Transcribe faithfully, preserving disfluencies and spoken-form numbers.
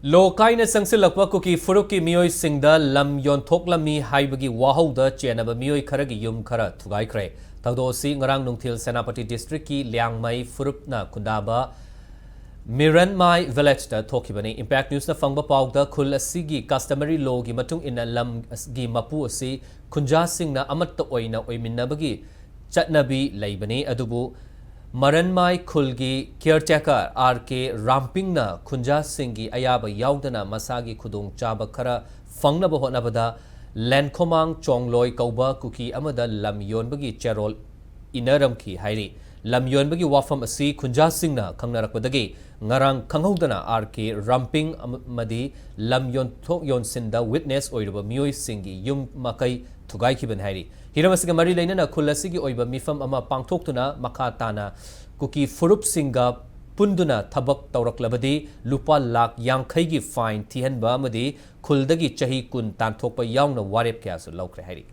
ꯂꯣ ꯀꯥꯏꯅ ꯆꯪꯁꯤꯜꯂꯛꯄ ꯀꯨꯀꯤ ꯐꯨꯔꯨꯞꯀꯤ ꯃꯤꯑꯣꯏꯁꯤꯡꯗ ꯂꯝ ꯌꯣꯟꯊꯣꯛꯂꯝꯃꯤ ꯍꯥꯏꯕꯒꯤ ꯋꯥꯍꯧꯗ ꯆꯦꯟꯅꯕ ꯃꯤꯑꯣꯏ ꯈꯔꯒꯤ ꯌꯨꯝ ꯈꯔ ꯊꯨꯒꯥꯏꯈ꯭ꯔꯦ꯫ ꯊꯧꯗꯣꯛ ꯑꯁꯤ ꯉꯔꯥꯡ ꯅꯨꯡꯊꯤꯜ ꯁꯦꯅꯥꯄꯇꯤ ꯗꯤꯁꯇ꯭ꯔꯤꯛꯀꯤ ꯂꯤꯌꯥꯡꯃꯩ ꯐꯨꯔꯨꯞꯅ ꯈꯨꯟꯗꯥꯕ ꯃꯤꯔꯟꯃꯥꯏ ꯚꯤꯂꯦꯖꯇ ꯊꯣꯛꯈꯤꯕꯅꯤ꯫ ꯏꯝꯄꯦꯛ ꯅ꯭ꯌꯨꯁꯅ ꯐꯪꯕ ꯄꯥꯎꯗ ꯈꯨꯜ ꯑꯁꯤꯒꯤ ꯀꯁꯇꯃꯔꯤ ꯂꯣꯒꯤ ꯃꯇꯨꯡ ꯏꯟꯅ ꯂꯝꯒꯤ ꯃꯄꯨ ꯑꯁꯤ ꯈꯨꯟꯖꯥꯁꯤꯡꯅ ꯑꯃꯠꯇ ꯑꯣꯏꯅ ꯑꯣꯏꯃꯤꯟꯅꯕꯒꯤ ꯆꯠꯅꯕꯤ ꯂꯩꯕꯅꯤ꯫ ꯑꯗꯨꯕꯨ ꯃꯔꯟꯃꯥꯏ ꯈꯨꯜꯒꯤ ꯀꯤꯌꯔꯇꯦꯀꯔ ꯑꯥꯔ ꯀꯦ ꯔꯥꯝꯄꯤꯡꯅ ꯈꯨꯟꯖꯥꯁꯤꯡꯒꯤ ꯑꯌꯥꯕ ꯌꯥꯎꯗꯅ ꯃꯁꯥꯒꯤ ꯈꯨꯗꯣꯡꯆꯥꯕ ꯈꯔ ꯐꯪꯅꯕ ꯍꯣꯠꯅꯕꯗ ꯂꯦꯟꯈꯣꯃꯥꯡ ꯆꯣꯡꯂꯣꯏ ꯀꯧꯕ ꯀꯨꯀꯤ ꯑꯃꯗ ꯂꯝ ꯌꯣꯟꯕꯒꯤ ꯆꯦꯔꯣꯜ ꯏꯟꯅꯔꯝꯈꯤ ꯍꯥꯏꯔꯤ꯫ ꯂꯝ ꯌꯣꯟꯕꯒꯤ ꯋꯥꯐꯝ ꯑꯁꯤ ꯈꯨꯟꯖꯥꯁꯤꯡꯅ ꯈꯪꯅꯔꯛꯄꯗꯒꯤ ꯉꯔꯥꯡ ꯈꯪꯍꯧꯗꯅ ꯑꯥꯔ ꯀꯦ ꯔꯥꯝꯄꯤꯡ ꯑꯃꯗꯤ ꯂꯝ ꯌꯣꯟꯊꯣꯛ ꯌꯣꯟꯁꯤꯟꯗ ꯋꯤꯠꯅꯦꯁ ꯑꯣꯏꯔꯤꯕ ꯃꯤꯑꯣꯏꯁꯤꯡꯒꯤ ꯌꯨꯝ ꯃꯈꯩ ꯊꯨꯒꯥꯏꯈꯤꯕꯅꯤ ꯍꯥꯏꯔꯤ꯫ ꯍꯤꯔꯝ ꯑꯁꯤꯒ ꯃꯔꯤ ꯂꯩꯅꯅ ꯈꯨꯜ ꯑꯁꯤꯒꯤ ꯑꯣꯏꯕ ꯃꯤꯐꯝ ꯑꯃ ꯄꯥꯡꯊꯣꯛꯇꯨꯅ ꯃꯈꯥ ꯇꯥꯅ ꯀꯨꯀꯤ ꯐꯨꯔꯨꯞꯁꯤꯡꯒ ꯄꯨꯟꯗꯨꯅ ꯊꯕꯛ ꯇꯧꯔꯛꯂꯕꯗꯤ ꯂꯨꯄꯥ ꯂꯥꯈ ꯌꯥꯡꯈꯩꯒꯤ ꯐꯥꯏꯟ ꯊꯤꯍꯟꯕ ꯑꯃꯗꯤ ꯈꯨꯜꯗꯒꯤ ꯆꯍꯤ ꯀꯨꯟ ꯇꯥꯟꯊꯣꯛꯄ ꯌꯥꯎꯅ ꯋꯥꯔꯦꯞ ꯀꯌꯥꯁꯨ ꯂꯧꯈ꯭ꯔꯦ ꯍꯥꯏꯔꯤ꯫